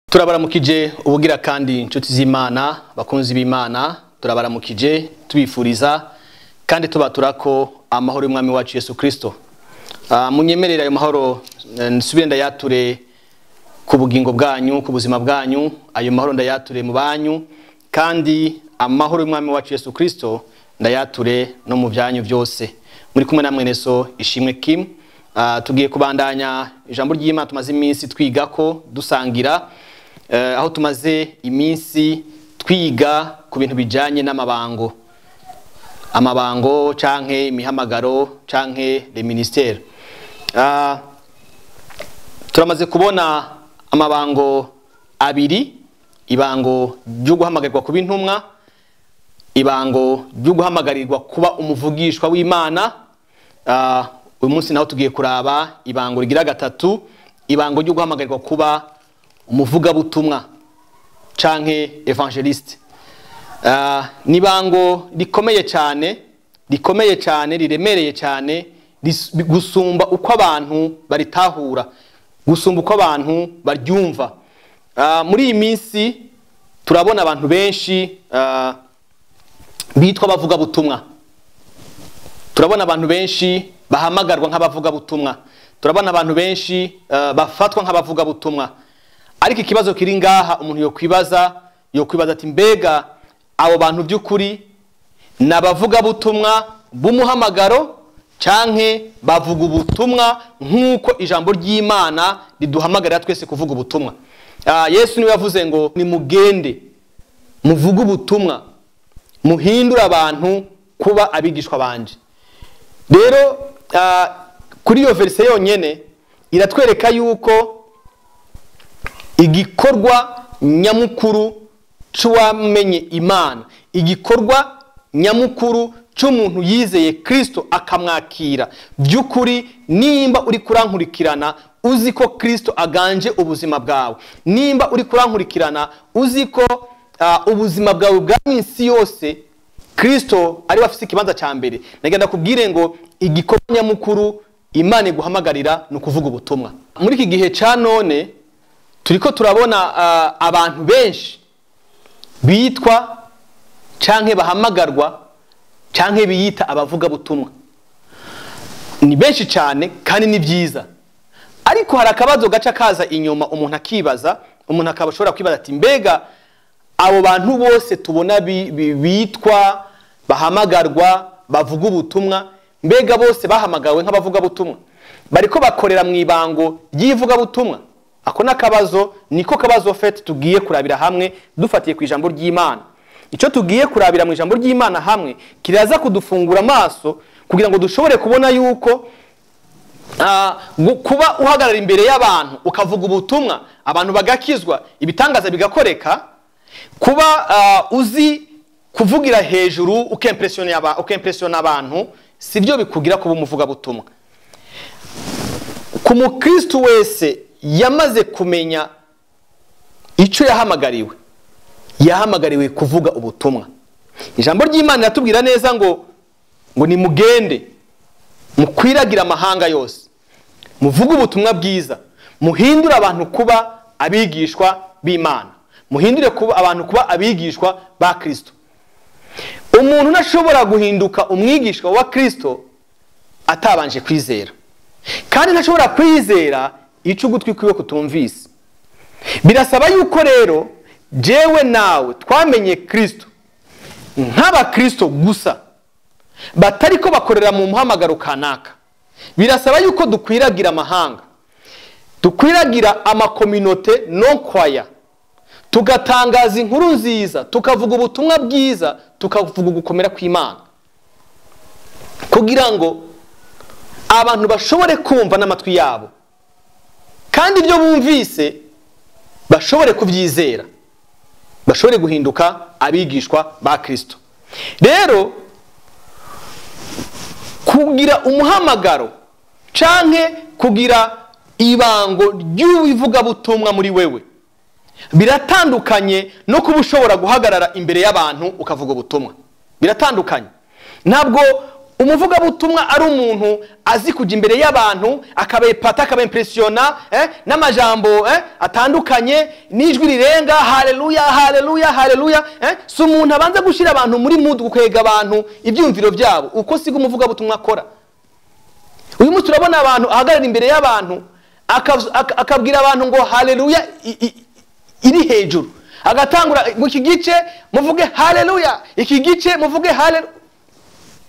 Turabaramukije ubugira kandi inshuti z'Imana, bakunzi b'Imana, turabaramukije tubifuriza kandi tubaturako amahoro y'Umwami wacu Yesu Kristo. Munyemerera ayo mahoro nsubire ndayature ku bugingo bwanyu, ku buzima bwanyu, ayo mahoro ndayature mu banyu, kandi amahoro y'Umwami wacu Yesu Kristo ndayature no mu byanyu byose. Muri kumwe na mwene so Ishimwe Kim. Tugiye kubandanya ijambo ry'Imana tumaze iminsi twigako dusangira, aho tumaze iminsi twiga ku bintu bijanye n'amabango, amabango canke imihamagaro canke les ministères. Turamaze kubona amabango abiri, ibango ryo guhamagarirwa kuba intumwa, ibango ryo guhamagarirwa kuba umuvugishwa w'Imana. Uyu munsi naho tugiye kuraba ibango rigira gatatu, ibango ryo guhamagarirwa kuba umuvugabutumwa canke evangeliste. Ni bango rikomeye cyane, rikomeye cyane, riremereye cyane, gusumba uko abantu baritahura, gusumba uko abantu baryumva. Muri iyi minsi turabona abantu benshi bitwa abavugabutumwa, turabona abantu benshi bahamagarwa nk'abavugabutumwa, turabona abantu benshi bafatwa nk'abavugabutumwa. Ariko ikibazo kiri ngaha umuntu yokwibaza ati mbega abo bantu by'ukuri nabavugabutumwa b'umuhamagaro canke bavuga ubutumwa nk'uko ijambo ry'Imana riduhamagarira twese kuvuga ubutumwa? Yesu niwe yavuze ngo nimugende muvuge ubutumwa, muhindure abantu kuba abigishwa banje. Rero kuri iyo verse yonyene iratwereka yuko igikorwa nyamukuru c'uwamenye Imana, igikorwa nyamukuru c'umuntu yizeye Kristo akamwakira by'ukuri, nimba uri kurankurikirana uzi ko Kristo aganje ubuzima bwawe, nimba uri kurankurikirana uzi ko ubuzima bwawe bwa minsi yose Kristo ari wafise ikibanza ca mbere, nagenda kubwire ngo igikorwa nyamukuru Imana iguhamagarira ni ukuvuga ubutumwa. Muri iki gihe ca none turiko turabona abantu benshi bitwa canke bahamagarwa canke biyita abavugabutumwa, ni benshi cyane kandi ni byiza. Ariko hari akabazo gaca kaza inyuma, umuntu akibaza, umuntu akaba ashobora kwibaza ati mbega abo bantu bose tubona bitwa bahamagarwa bavuga ubutumwa, mbega bose bahamagawe nk'abavugabutumwa, bariko bakorera mu ibango ry'ivugabutumwa? Ako nakabazo, niko kabazo fait tugiye kurabira hamwe dufatiye ku ijambo ry'Imana. Ico tugiye kurabira mu ijambo ry'Imana hamwe kiraza kudufungura amaso kugira ngo dushobore kubona yuko kuba uhagarara imbere y'abantu ukavuga ubutumwa abantu bagakizwa, ibitangaza bigakoreka, kuba uzi kuvugira hejuru ukempressiona abantu, sibyo bikugira kuba umuvugabutumwa. Ku mukristo wese yamaze kumenya icyo yahamagariwe, yahamagariwe kuvuga ubutumwa. Ijambo ry'Imana riratubwira neza ngo nimugende mukwiragira amahanga yose, muvuge ubutumwa bwiza, muhindure abantu kuba abigishwa b'Imana, muhindure kuba abantu kuba abigishwa ba Kristo. Umuntu ntashobora guhinduka umwigishwa wa Kristo atabanje kwizera, kandi ntashobora kwizera ico ugutwi kwiwe kutumvise. Birasaba yuko rero jewe nawe twamenye Kristo nk'abakristo gusa batariko bakorera mu muhamagaro kanaka, birasaba yuko dukwiragira amahanga, dukwiragira amakominote non kwaya, tugatangaza inkuru nziza, tukavuga ubutumwa bwiza, tukavuga gukomera kw'Imana, kugira ngo abantu bashobore kumva n'amatwi yabo, kandi ibyo bumvise bashobore kubyizera, bashobore guhinduka abigishwa ba Kristo. Rero kugira umuhamagaro canke kugira ibango ry'ubivugabutumwa muri wewe biratandukanye no kuba ushobora guhagarara imbere y'abantu ukavuga ubutumwa. Biratandukanye. Ntabwo Umuvugabutumwa ari umuntu azi kujya imbere y'abantu akabayepata, akabaimpressiona n'amajambo atandukanye n'ijwi rirenga, haleluya, haleluya, haleluya. Si umuntu abanza gushyira abantu muri mood, gukwega abantu ibyumviro byabo. Uko siko umuvugabutumwa akora. Uyu munsi turabona abantu ahagarara imbere y'abantu akabwira abantu ngo haleluya iri hejuru, agatangura ngo iki gice muvuge haleluya, iki gice muvuge haleluya.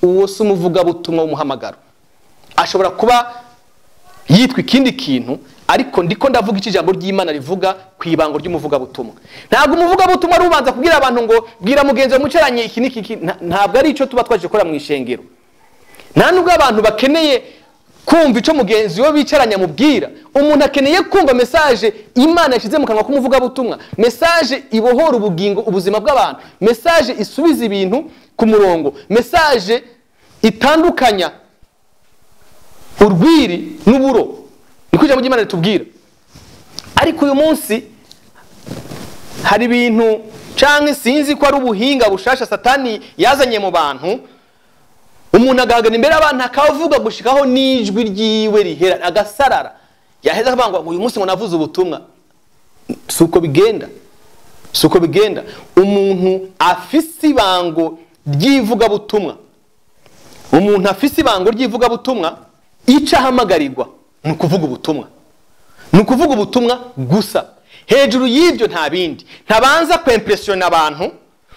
Uwo si umuvugabutumwa w'umuhamagaro. Ashobora kuba yitwa ikindi kintu, ariko ndiko ndavuga icyo ijambo ry'Imana rivuga ku ibango ry'umuvugabutumwa. Ntabwo umuvugabutumwa ari ubanza kubwira abantu ngo bwira mugenzi wawe mwicaranye iki n'iki, iki. Ntabwo ari icyo tuba twaje gukora mu ishengero. Nta nubwo abantu bakeneye kumva icyo mugenzi we bicaranye amubwira. Umuntu akeneye kumva message Imana yashyize mu kanwa k'umuvugabutumwa, message ibohora ubugingo, ubuzima bw'abantu, message isubiza ibintu ku murongo, message itandukanya urwiri n'uburo. Niko ijambo ry'Imana ritubwira. Ariko uyu munsi hari ibintu canke sinzi ko ari ubuhinga bushasha Satani yazanye mu bantu. Umuntu agahagana imbere y'abantu akavuga gushikaho n'ijwi ryiwe rihera, agasarara, yaheza akavuga ngo uyu munsi ngo navuze ubutumwa. Si uko bigenda, si uko bigenda. Umuntu afise ibango ry'ivugabutumwa, umuntu afise ibango ry'ivugabutumwa, icyo ahamagarirwa ni ukuvuga ubutumwa, ni ukuvuga ubutumwa gusa. Hejuru y'ibyo nta bindi. Ntabanza kwempressiona abantu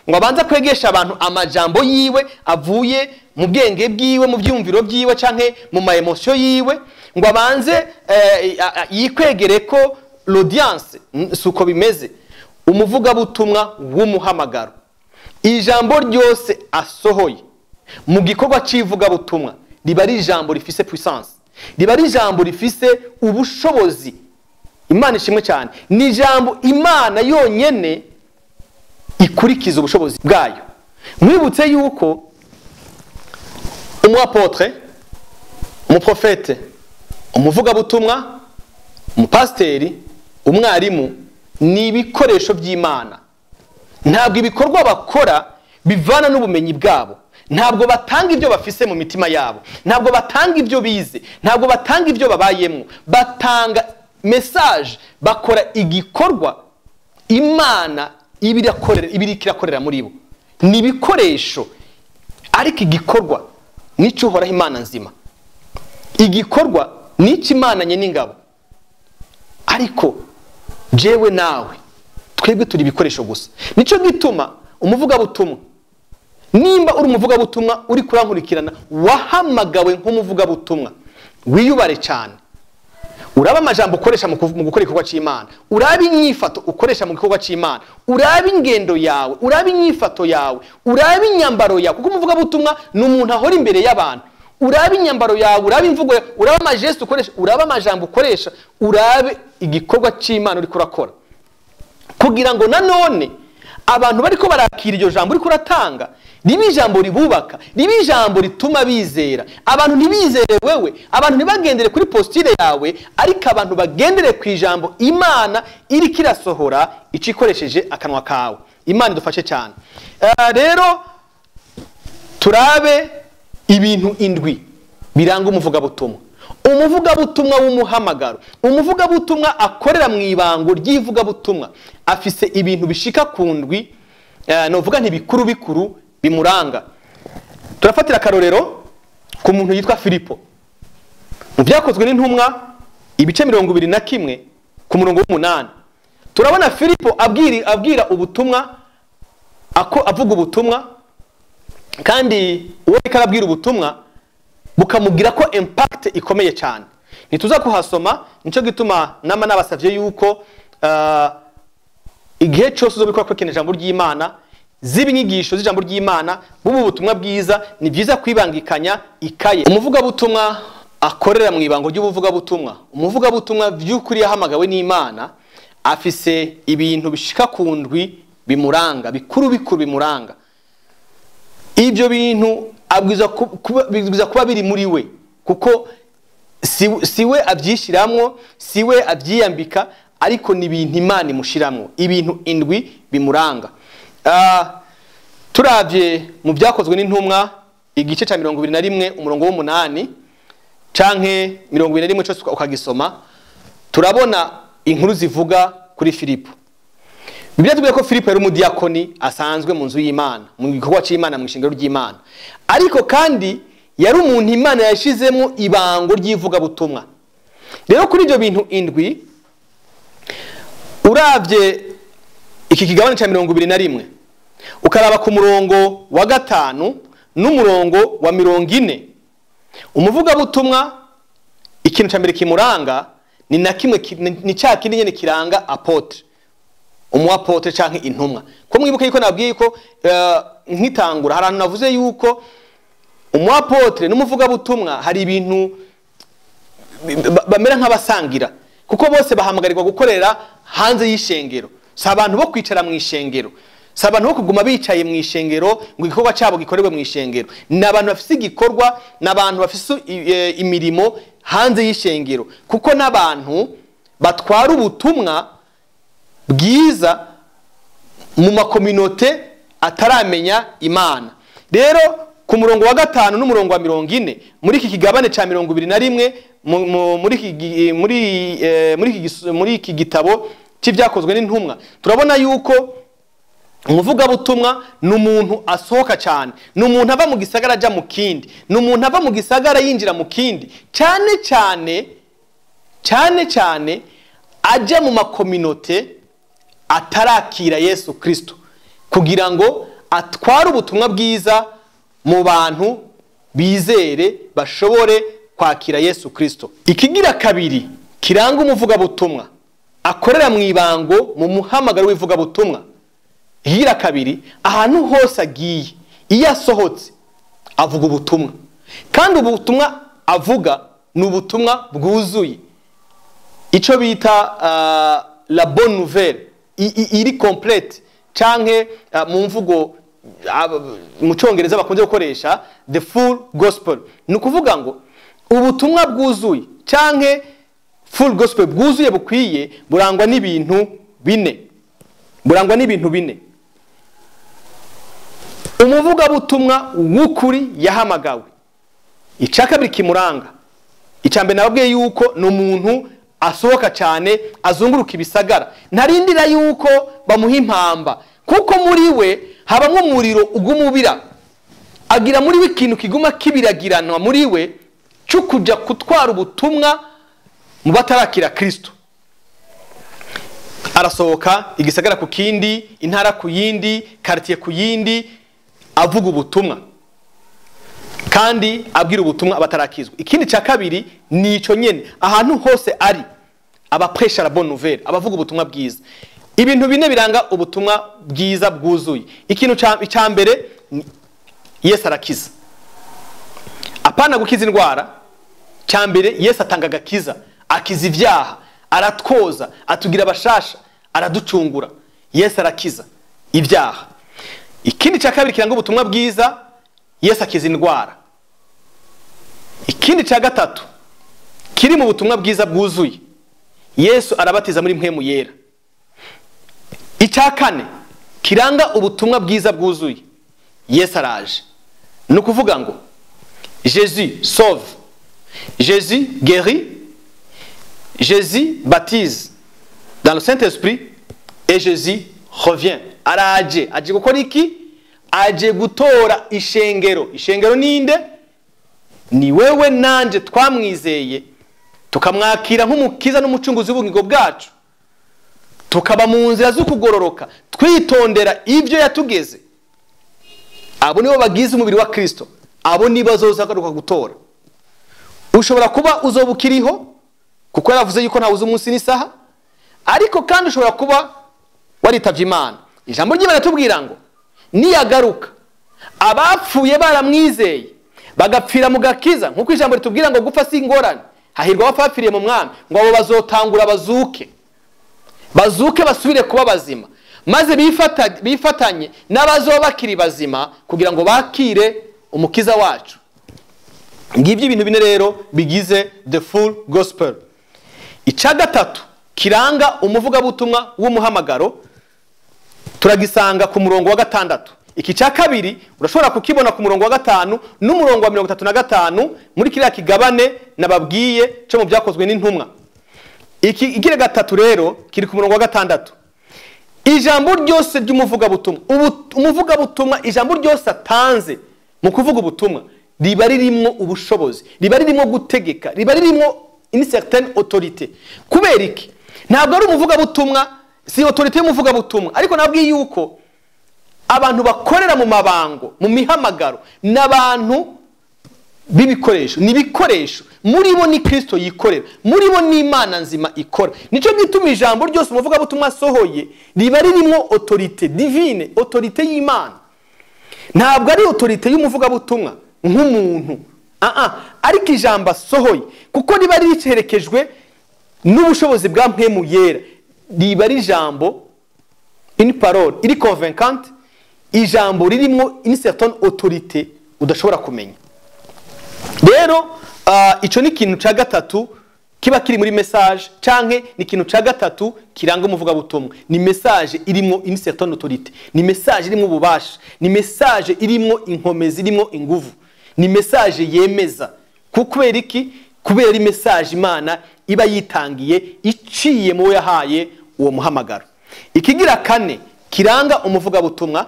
ngo abanza kwegesha abantu amajambo yiwe avuye mu bwenge bwiwe, mu byumviro byiwe canke mu ma emotion yiwe, ngo abanze yikwegere ko l'audience. Si uko bimeze. Umuvugabutumwa w'umuhamagaro, ijambo ryose asohoye mu gikorwa c'ivugabutumwa riba ari ijambo rifise puissance, riba ari ijambo rifise ubushobozi. Imana ishimwe cyane. Ni ijambo Imana yonyene ikurikiza ubushobozi bwayo. Mwibutse yuko umu apôtre, umuprofete, umuvugabutumwa, umupasiteri, umwarimu ni ibikoresho by'Imana. Ntabwo ibikorwa bakora bivana n'ubumenyi bwabo, ntabwo batanga ibyo bafise mu mitima yabo, ntabwo batanga ibyo bize, ntabwo batanga ibyo babayemo. Batanga message, bakora igikorwa Imana ibiriko irakorera muri bo. Ni ibikoresho, ariko igikorwa nico Uhoraho Imana nzima, igikorwa nico Imana nye n'ingabo. Ariko jewe nawe twebwe turi ibikoresho gusa. Nico gituma umuvugabutumwa, nimba uri umuvugabutumwa uri kurankurikirana, wahamagawe nk'umuvugabutumwa, wiyubare cyane. Uraba amajambo ukoresha mu gukora igikorwa c'Imana, uraba inyifato ukoresha mu gikorwa c'Imana, uraba ingendo yawe, uraba inyifato yawe, uraba inyambaro yawe, kuko umuvugabutumwa ni umuntu ahora imbere y'abantu. Uraba inyambaro yawe, uraba imvugo yawe, uraba amajeste ukoresha, uraba amajambo ukoresha, urabe igikorwa c'Imana uriko urakora, kugira ngo nanone abantu bariko barakira iryo jambo uriko uratanga ribe ijambo ribubaka, ribe ijambo rituma bizera. Abantu ntibizere wewe, abantu ntibagendere kuri postire yawe, ariko abantu bagendere ku ijambo Imana iriko irasohora icikoresheje akanwa kawe. Imana idufashe cyane. Rero turabe ibintu indwi biranga umuvugabutumwa. Umuvugabutumwa w'umuhamagaro, umuvugabutumwa akorera mu ibango ry'ivugabutumwa, afise ibintu bishika ku ndwi, novuga nti bikuru bikuru bimuranga. Turafatira akarorero ku muntu yitwa Filipo. Mu byakozwe n'intumwa ibice 21 ku murongo w'umunani, turabona Filipo abwira ubutumwa, ako avuga ubutumwa, kandi uwo ariko arabwira ubutumwa bukamubwira ko impact ikomeye cyane. Ntituza kuhasoma, nico gituma nama nabasavye yuko igihe cyose uzobikora kwekena ijambo ry'Imana, z'ibinyigisho z'ijambo ry'Imana, bubu ubutumwa bwiza, ni byiza kwibangikanya ikaye. Umuvugabutumwa akorera mu ibango ry'ubuvugabutumwa, umuvugabutumwa by'ukuri yahamagawe n'Imana, afise ibintu bishika ku ndwi bimuranga, bikuru bikuru bimuranga. Ibyo bintu abwiza kuba biri muri we, kuko siwe abyishiramwo, siwe abyiyambika, ariko ni ibintu Imana imushiramwo, ibintu indwi bimuranga. Turavye mu byakozwe n'intumwa igice ca 21 umurongo w'8 canke 21 cyose ukagisoma, turabona inkuru zivuga kuri Filipo. Bibiliya tubwira ko Filipo yari umudiyakoni asanzwe mu nzu y'Imana, mu gikorwa c'Imana, mu ishengero ry'Imana, ariko kandi yari umuntu Imana yashizemo ibango ry'ivugabutumwa. Rero kuri ibyo bintu indwi, uravye iki kigabane ca 21 ukaraba ku murongo wa 5 n'umurongo wa 40, umuvugabutumwa ikintu ca mbere kimuranga ni na kimwe ni ca kindi nyene kiranga apotre, umuapotre canke intumwa. Ko mwibuke yuko nabwiye yuko nkitangura hari ahantu navuze yuko umuapotre n'umuvugabutumwa hari ibintu bamera nk'abasangira, kuko bose bahamagarirwa gukorera hanze y'ishengero. Si abantu bo kwicara mu ishengero, si abantu bo kuguma bicaye mu ishengero ngo igikorwa cyabo gikorerwe mu ishengero. Ni abantu bafise igikorwa, ni abantu bafise imirimo hanze y'ishengero, kuko n'abantu batwara ubutumwa bwiza mu makominote ataramenya Imana. Rero ku murongo wa 5 n'umurongo wa 40 muri iki kigabane ca 21 muri iki gitabo c'ivyakozwe n'intumwa, turabona yuko umuvugabutumwa ni umuntu asohoka cyane, ni umuntu ava mu gisagara aja mu kindi, ni umuntu ava mu gisagara yinjira mu kindi, cyane cyane cyane cyane aja mu makominote atarakira Yesu Kristo, kugira ngo atware ubutumwa bwiza mu bantu bizere bashobore kwakira Yesu Kristo. Ikigira kabiri kiranga umuvugabutumwa akorera mu ibango mu muhamagaro w'ivugabutumwa, ikigira kabiri, ahantu hose agiye iyo asohotse avuga ubutumwa, kandi ubutumwa avuga ni ubutumwa bwuzuye, ico bita la bonne nouvelle iri complete, canke mu mvugo mu Congereza bakunze gukoresha the full gospel. Ni ukuvuga ngo ubutumwa bwuzuye canke full gospel bwuzuye bukwiye burangwa n'ibintu bine, burangwa n'ibintu bine. Umuvugabutumwa w'ukuri yahamagawe, ica kabiri kimuranga, ica mbere nababwiye yuko ni umuntu asohoka cyane, azunguruka ibisagara, ntarindira yuko bamuha impamba, kuko muri we habamwo umuriro ugumubira, agira muri we ikintu kiguma kibiragiranwa muri we cyo kuja kutwara ubutumwa mu batarakira Kristo. Arasohoka igisagara ku kindi, intara ku yindi, quartier ku yindi, avuga ubutumwa kandi abwira ubutumwa abatarakizwa. Ikindi cya kabiri ni ico nyene, ahantu hose ari abapresha la bonne nouvelle, abavuga ubutumwa bwiza. Ibintu bine biranga ubutumwa bwiza bwuzuye. Ikintu cya mbere, Yesu arakiza. Apana gukiza indwara, cya mbere Yesu atanga agakiza, akiza ivyaha, aratwoza, atugira abashasha, araducungura. Yesu arakiza ivyaha. Ikindi cya kabiri kiranga ubutumwa bwiza, Yesu akiza indwara. Ikindi cya gatatu kiri mu butumwa bwiza bwuzuye, Yesu arabatiza muri mpwemu yera. Icya kane kiranga ubutumwa bwiza bwuzuye, Yesu araje. Ni ukuvuga ngo Jésus sauve, Jésus guérit, Jésus baptise dans le Saint-Esprit et Jésus revient. Araje, aje gukora iki? Aje gutora ishengero. Ishengero ninde? Ni wewe nanje twamwizeye, tukamwakira nk'umukiza n'umucunguzi w'ubugingo bwacu, tukaba mu nzira z'ukugororoka, twitondera ibyo yatugeze. Abo nibo bagize umubiri wa Kristo, abo nibo bazozagaruka gutora. Ushobora kuba uzoba ukiriho, kuko yaravuze yuko ntawe uzi umunsi n'isaha, ariko kandi ushobora kuba waritavye Imana. Ijambo ry'Imana tubwira ngo niyagaruka abapfuye baramwizeye bagapfira mu gakiza, nkuko ijambo ritubwira ngo gupfa si ingorane, hahirwa abapfiriye mu mwami, ngo abo bazotangura bazuke, bazuke basubire kuba bazima, maze bifatanye n'abazoba bakiri bazima kugira ngo bakire umukiza wacu. Ngibyo ibintu bine rero bigize the full gospel. Icya gatatu kiranga umuvugabutumwa w'umuhamagaro turagisanga ku murongo wa 6. Iki cya kabiri urashobora kukibona ku murongo wa 5 n'umurongo wa 35 muri kiriya kigabane nababwiye cyo mu byakozwe n'intumwa. Iki igira gatatu rero kiri ku murongo wa 6. Ijambo ryose ry'umuvugabutumwa, umuvugabutumwa ijambo ryose atanze mu kuvuga ubutumwa riba ririmo ubushobozi, riba ririmo gutegeka, riba ririmo une certaine autorité. Kubera iki? Ntabwo ari umuvugabutumwa, si autorité y'umuvugabutumwa, ariko nabwiye yuko abantu bakorera mu mabango, mu mihamagaro, n'abantu b'ibikoresho, ni ibikoresho. Muri bo ni Kristo yikorera, muri bo ni Imana nzima ikora. Nico gituma ijambo ryose umuvugabutumwa asohoye riba ririmo autorité divine, autorité y'Imana. Ntabwo ari autorité y'umuvugabutumwa nk'umuntu, ariko ijambo asohoye kuko riba riherekejwe n'ubushobozi bwa mpemu yera, riba ari ijambo, une parole iri convaincante, ijambo ririmo une certaine autorité udashobora kumenya. Rero ico ni ikintu ca gatatu kiba kiri muri message, canke ni ikintu ca gatatu kiranga umuvugabutumwa. Ni message irimo une certaine autorité, ni message irimo ububasha, ni message irimo inkomezi, irimo inguvu, ni message yemeza. Kubera iki? Kubera ari message Imana iba yitangiye iciye mu yahaye uwo muhamagaro. Ikigira kane kiranga umuvugabutumwa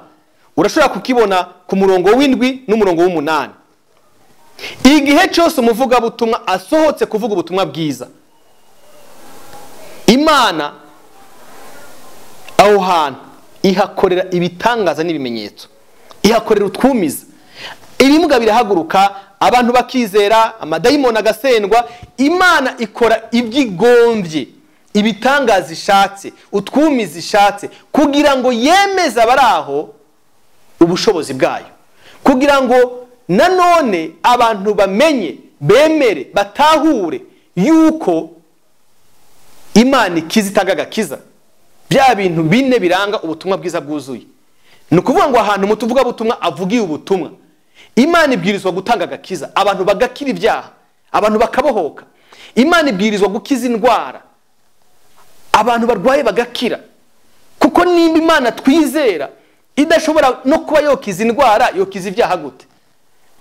urashobora kukibona ku murongo w'indwi n'umurongo w'umunani. Igihe cyose umuvugabutumwa asohotse kuvuga ubutumwa bwiza, Imana aho hantu ihakorera ibitangaza n'ibimenyetso, ihakorera utwumiza, ibimuga birahaguruka, abantu bakizera, amadayimoni agasendwa. Imana ikora ibyigombye, ibitangaza ishatse, utwumiza ishatse, kugira ngo yemeze abari aho ubushobozi bwayo, kugira ngo nanone abantu bamenye, bemere, batahure yuko Imana ikiza, itanga agakiza. Bya bintu bine biranga ubutumwa bwiza bwuzuye. Ni ukuvuga ngo ahantu umuvugabutumwa avugiye ubutumwa, Imana ibwirizwa gutanga agakiza, abantu bagakira ibyaha, abantu bakabohoka. Imana ibwirizwa gukiza indwara, abantu barwaye bagakira. Kuko nimba Imana twizera idashobora no kuba yokiza indwara, yokiza ibyaha gute?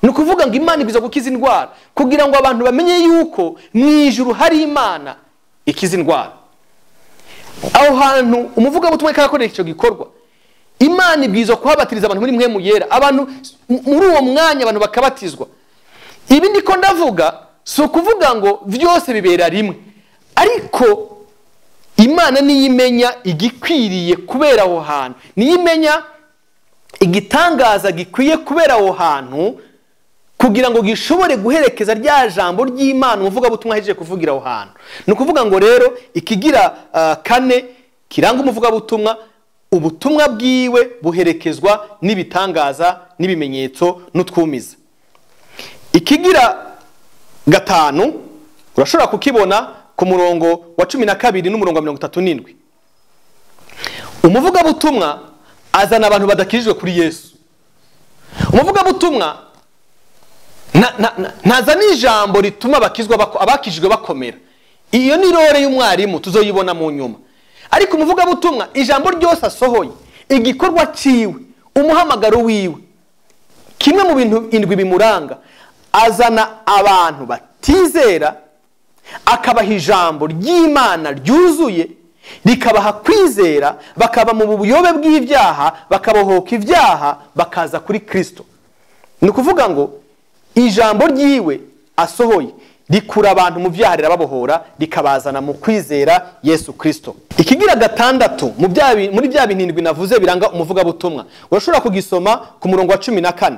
Ni ukuvuga ngo Imana ibwirizwa gukiza indwara kugira ngo abantu bamenye yuko mu ijuru hari Imana ikiza indwara. Aho hantu umuvugabutumwa akakorera icyo gikorwa, Imana ibwirizwa kuhabatiriza abantu muri mpemu yera, abantu muri uwo mwanya abantu bakabatizwa. Ibi ndiko ndavuga si ukuvuga ngo byose bibera rimwe, ariko Imana niyo imenya igikwiriye kubera aho hantu, niyo imenya igitangaza gikwiye kubera aho hantu kugira ngo gishobore guherekeza rya jambo ry'Imana umuvugabutumwa ahejeje kuvugira aho hantu. Ni ukuvuga ngo rero ikigira kane kiranga umuvugabutumwa, ubutumwa bwiwe buherekezwa n'ibitangaza n'ibimenyetso n'utwumiza. Ikigira gatanu urashobora kukibona ku murongo wa 12 n'umurongo wa 37. Umuvugabutumwa azana abantu badakijijwe kuri Yesu. Umuvugabutumwa ntazana ijambo rituma abakizwa abakijijwe bakomera. Iyo ni role y'umwarimu tuzoyibona mu nyuma. Ariko umuvugabutumwa ijambo ryose asohoye, igikorwa ciwe, umuhamagaro wiwe, kimwe mu bintu indwi bimuranga, azana abantu batizera akabaha ijambo ry'Imana ryuzuye, rikabaha kwizera, bakaba mu buyobe bw'ibyaha, bakabohoka ibyaha, bakaza kuri Kristo. Ni ukuvuga ngo ijambo ryiwe asohoye rikura abantu mu byaha, rirababohora, rikabazana mu kwizera Yesu Kristo. Ikigira gatandatu muri bya bintu indwi navuze biranga umuvugabutumwa, urashobora kugisoma ku murongo wa 14.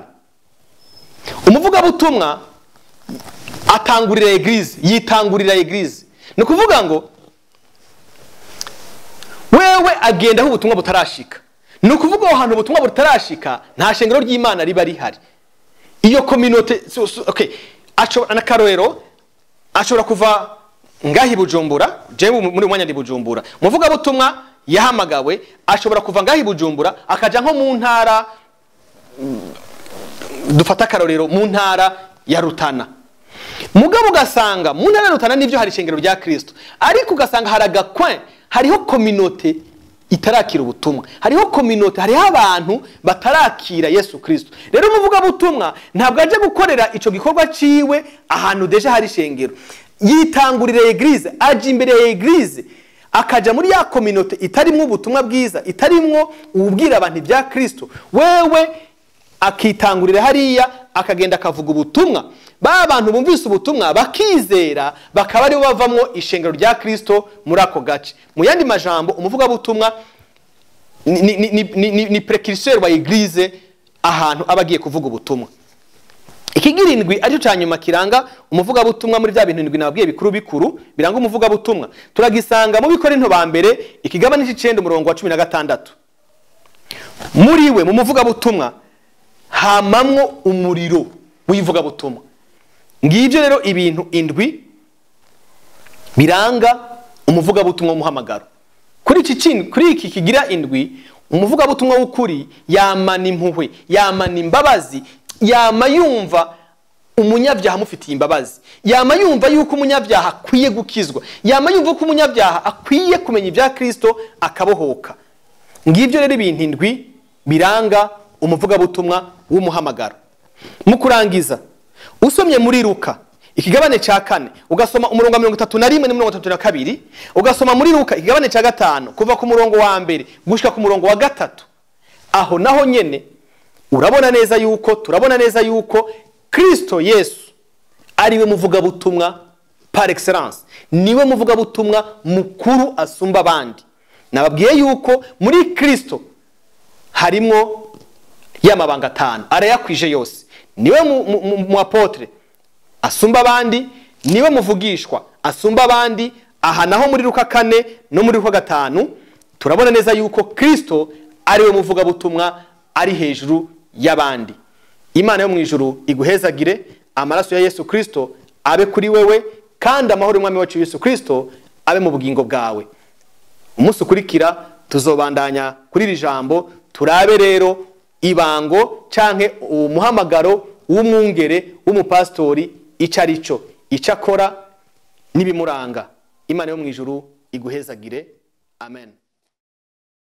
Umuvugabutumwa atangurira eglise, yitangurira eglise. Ni ukuvuga ngo wewe agenda aho ubutumwa butarashika. Ni ukuvuga aho hantu ubutumwa butarashika nta shengero ry'Imana riba rihari. Iyo communauté, okay, ashobora na karorero ashobora kuva ngahi Bujumbura, jewe muri mwanya ndi Bujumbura. Umuvugabutumwa yahamagawe ashobora kuva ngahi Bujumbura akaja nko mu ntara, dufata karorero mu ntara ya Rutana. Mugabo ugasanga mu ntara ya Rutana nivyo hari ishengero rya Kristo, ariko ugasanga hari agakwen, hariho communauté itarakira ubutumwa, hariho communauté, hariho abantu batarakira Yesu Kristo. Rero umuvugabutumwa ntabwo aje gukorera ico gikorwa ciwe ahantu déjà hari ishengero, yitangurira église, aje imbere ya église, akaja muri ya communauté itarimwo ubutumwa bwiza, itarimwo ubwira abantu ibya Kristo. Wewe akitangurira hariya, akagenda akavuga ubutumwa, ba bantu bumvise ubutumwa bakizera, bakaba aribo bavamwo ishengero rya Kristo muri ako gace. Mu yandi majambo, umuvugabutumwa ni précurseur wa église ahantu aba agiye kuvuga ubutumwa. Ikigira indwi, aricyo cya nyuma kiranga umuvugabutumwa muri bya bintu indwi nababwiye bikuru bikuru biranga umuvugabutumwa, turagisanga mu Bikorinto ba mbere, ikigabane c'icenda, umurongo wa 16. Muri we, mu muvugabutumwa, hamamwo umuriro w'ivugabutumwa. Ngibyo rero ibintu indwi biranga umuvugabutumwa w'umuhamagaro. Kuri iki kigira indwi, umuvugabutumwa w'ukuri yamana impuhwe, yamana imbabazi, yama yumva umunyabyaha amufitiye imbabazi, yama yumva yuko umunyabyaha akwiye gukizwa, yama yumva ko umunyabyaha akwiye kumenya ibya Kristo akabohoka. Ngibyo rero ibintu indwi biranga umuvugabutumwa w'umuhamagaro. Mu kurangiza, usomye muri Luka ikigabane cya 4, ugasoma umurongo wa 31 na 32, ugasoma muri Luka ikigabane cya 5 kuva ku murongo wa 1 gushika ku murongo wa 3, aho naho nyene urabona neza yuko, turabona neza yuko Kristo Yesu ariwe muvugabutumwa par excellence, niwe muvugabutumwa mukuru asumba abandi. Nababwiye yuko muri Kristo harimwo y'amabanga atanu, arayakwije yose. Niwe mu apôtre asumba abandi, niwe muvugishwa asumba abandi. Aha naho muri Luka 4 no muri Luka 5 turabona neza yuko Kristo ariwe muvugabutumwa ari hejuru y'abandi. Imana yo mu ijuru iguhezagire, amaraso ya Yesu Kristo abe kuri wewe, kandi amahoro y'Umwami wacu Yesu Kristo abe mu bugingo bwawe. Umunsi ukurikira tuzobandanya kuri iri jambo, turabe rero ibango canke umuhamagaro w'umwungere w'umupastori ico arico, ico akora n'ibimuranga. Imana yo mu ijuru iguhezagire. Amen.